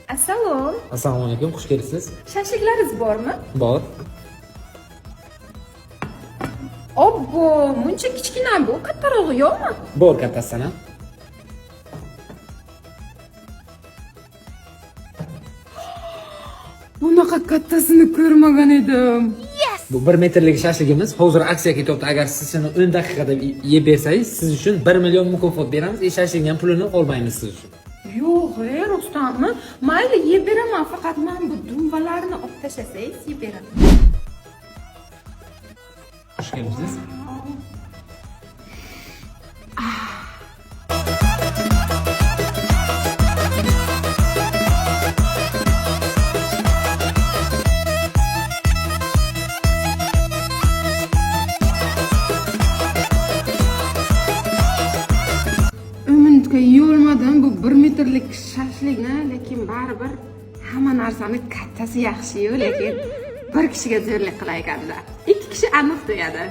Assalom. Assalomu alaykum, xush kelibsiz. Shashliklaringiz bormi? Bor. Obbo, muncha kichkina bu, kattarog'i yo'qmi? Bor kattasidan ham. Bunaqa kattasini ko'rmagan edim. Bu 1 metrlik shashligimiz hozir aksiya ketyapti. Agar siz shuni 10 daqiqada yeb bersangiz, siz uchun 1 million mukofot beramiz. Shashlikning ham pulini olmaymiz siz uchun. Yo'q, rostdanmi? Mayli, yeb beraman, faqat men bu dumbalarni olib tashlasangiz yeb beraman. Xush kelibsiz. Minutga yeyolmadim bu 1 metrlik shashlikni, lekin baribir hamma narsani kattasi yaxshi-yu, lekin bir kishiga zo'rlik qilayotganda ikki kishi aniq to'yadi.